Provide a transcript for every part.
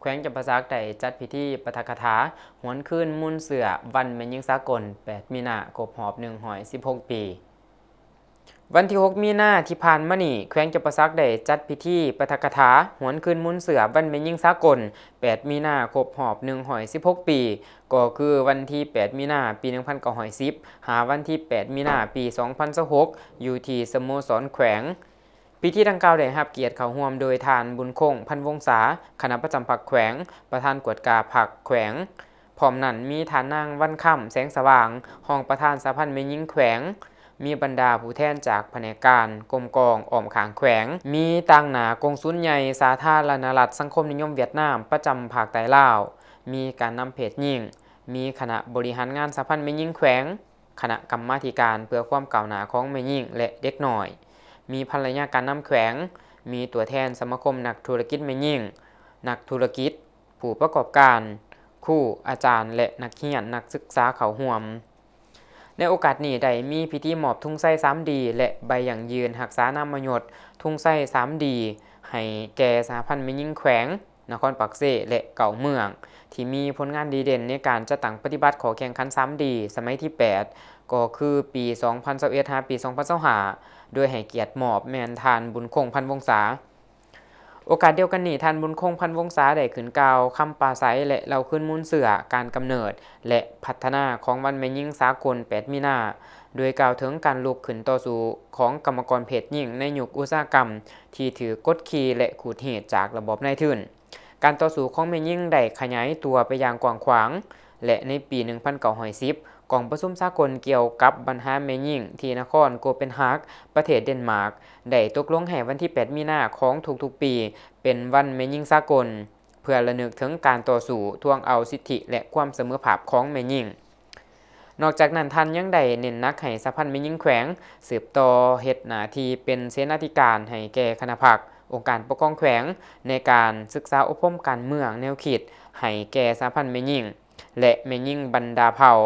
ແຂວງຈຳປາສັກໄດ້ຈັດພິທີປາຖະກະຖາຫວນຄືນມູນເຊື້ອວັນແມ່ຍິງສາກົນ ແປດມີນາ ຄົບຮອບໜຶ່ງຮ້ອຍສິບຫົກປີ. ວັນທີຫົກມີນາທີ່ຜ່ານມານີ້ ແຂວງຈຳປາສັກໄດ້ຈັດພິທີປາຖະກະຖາຫວນຄືນມູນເຊື້ອວັນແມ່ຍິງສາກົນ ແປດມີນາ ຄົບຮອບໜຶ່ງຮ້ອຍສິບຫົກປີ ກໍຄືວັນທີແປດມີນາ ປີໜຶ່ງພັນເກົ້າຮ້ອຍສິບ ຫາວັນທີແປດມີນາ ປີສອງພັນຊາວຫົກ ຢູ່ທີ່ສະໂມສອນແຂວງ. ພິທີດັ່ງກ່າວໄດ້ຮັບກຽດເຂົ້າຮ່ວມໂດຍທ່ານ ບຸນຄົງ ພັນວົງສາ ຄະນະປະຈຳພັກແຂວງ, ປະທານກວດກາພັກແຂວງ. ພ້ອມນັ້ນມີທ່ານນາງ ວັນຄຳ ແສງສະຫວ່າງ ຮອງປະທານສະຫະພັນແມ່ຍິງແຂວງ, ມີບັນດາຜູ້ແທນຈາກພະແນກການ, ກົມກອງ, ອ້ອມຂ້າງແຂວງ, ມີຕາງໜ້າກົງສຸນໃຫຍ່ສາທາລະນະລັດສັງຄົມນິຍົມຫວຽດນາມປະຈຳພາກໃຕ້ລາວ, ມີການນຳເພດຍິງ, ມີຄະນະບໍລິຫານງານສະຫະພັນແມ່ຍິງແຂວງ, ຄະນະກຳມາທິການເພື່ອຄວາມກ້າວໜ້າຂອງແມ່ຍິງ ແລະ ເດັກນ້ອຍ, ມີພັນລະຍາການນຳແຂວງ, ມີຕົວແທນສະມາຄົມນັກທຸລະກິດແມ່ຍິງ, ນັກທຸລະກິດ, ຜູ້ປະກອບການ, ຄູ, ອາຈານ ແລະ ນັກຮຽນນັກສຶກສາເຂົ້າຮ່ວມ. ໃນໂອກາດນີ້ໄດ້ມີພິທີມອບທຸງໄຊສາມດີ ແລະ ໃບຢັ້ງຢືນຮັກສານາມມະຍົດທຸງໄຊສາມດີ ໃຫ້ແກ່ສະຫະພັນແມ່ຍິງແຂວງ ນະຄອນປາກເຊ ແລະ ເກົ້າເມືອງ ທີ່ມີຜົນງານດີເດັ່ນໃນການຈັດຕັ້ງປະຕິບັດຂໍ້ແຂ່ງຂັນສາມດີສະໄໝທີແປດ ກໍຄືປີສອງພັນຊາວເອັດ ຫາປີສອງພັນຊາວຫ້າ ໂດຍໃຫ້ກຽດມອບແມ່ນທ່ານ ບຸນຄົງ ພັນວົງສາ. ໂອກາດດຽວກັນນີ້ ທ່ານ ບຸນຄົງ ພັນວົງສາ ໄດ້ຂຶ້ນກ່າວຄຳປາໄສ ແລະ ເລົ່າຄືນມູນເຊື້ອການກຳເນີດ ແລະ ພັດທະນາຂອງວັນແມ່ຍິງສາກົນ ແປດມີນາ ໂດຍກ່າວເຖິງການລຸກຂຶ້ນຕໍ່ສູ້ຂອງກຳມະກອນເພດຍິງໃນຍຸກອຸດສາຫະກຳທີ່ຖືກກົດຂີ່ ແລະ ຂູດຮີດຈາກລະບອບນາຍທຶນ. ການຕໍ່ສູ້ຂອງແມ່ຍິງໄດ້ຂະຫຍາຍຕົວໄປຢ່າງກວ້າງຂວາງ ແລະ ໃນປີໜຶ່ງພັນເກົ້າຮ້ອຍສິບ ກອງປະຊຸມສາກົນກ່ຽວກັບບັນຫາແມ່ຍິງທີ່ນະຄອນໂກເປນຮາກ ປະເທດເດນມາກ ໄດ້ຕົກລົງໃຫ້ວັນທີແປດມີນາຂອງທຸກໆປີເປັນວັນແມ່ຍິງສາກົນ ເພື່ອລະນຶກເຖິງການຕໍ່ສູ້ທວງເອົາສິດທິ ແລະ ຄວາມສະເໝີພາບຂອງແມ່ຍິງ. ນອກຈາກນັ້ນ, ທ່ານຍັງໄດ້ເນັ້ນໜັກໃຫ້ສະຫະພັນແມ່ຍິງແຂວງສືບຕໍ່ເຮັດໜ້າທີ່ເປັນເສນາທິການໃຫ້ແກ່ຄະນະພັກ, ອົງການປົກຄອງແຂວງ ໃນການສຶກສາອົບຮົມການເມືອງແນວຄິດໃຫ້ແກ່ສະຫະພັນແມ່ຍິງ ແລະ ແມ່ຍິງບັນດາເຜົ່າ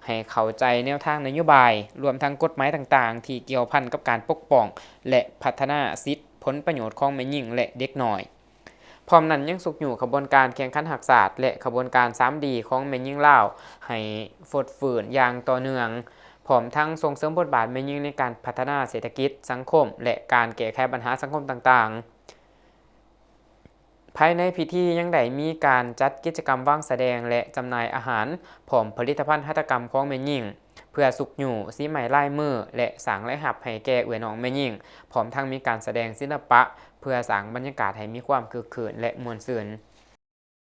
ໃຫ້ເຂົ້າໃຈແນວທາງນະໂຍບາຍ, ລວມທັງກົດໝາຍຕ່າງໆ ທີ່ກ່ຽວພັນກັບການປົກປ້ອງ ແລະ ພັດທະນາສິດຜົນປະໂຫຍດຂອງແມ່ຍິງ ແລະ ເດັກນ້ອຍ. ພ້ອມນັ້ນຍັງຊຸກຍູ້ຂະບວນການແຂ່ງຂັນຮັກຊາດ ແລະ ຂະບວນການສາມດີຂອງແມ່ຍິງລາວໃຫ້ຟົດຟື້ນຢ່າງຕໍ່ເນື່ອງ, ພ້ອມທັງສົ່ງເສີມບົດບາດແມ່ຍິງໃນການພັດທະນາເສດຖະກິດ, ສັງຄົມ ແລະ ການແກ້ໄຂບັນຫາສັງຄົມຕ່າງໆ. ພາຍໃນພິທີຍັງໄດ້ມີການຈັດກິດຈະກຳວາງສະແດງ ແລະ ຈຳໜ່າຍອາຫານ ພ້ອມຜະລິດຕະພັນຫັດຖະກຳຂອງແມ່ຍິງ ເພື່ອຊຸກຍູ້ສີໄມ້ລາຍມື ແລະ ສ້າງລາຍຮັບໃຫ້ແກ່ເອື້ອຍນ້ອງແມ່ຍິງ, ພ້ອມທັງມີການສະແດງສິລະປະ ເພື່ອສ້າງບັນຍາກາດໃຫ້ມີຄວາມຄຶກຄື້ນ ແລະ ມ່ວນຊື່ນ.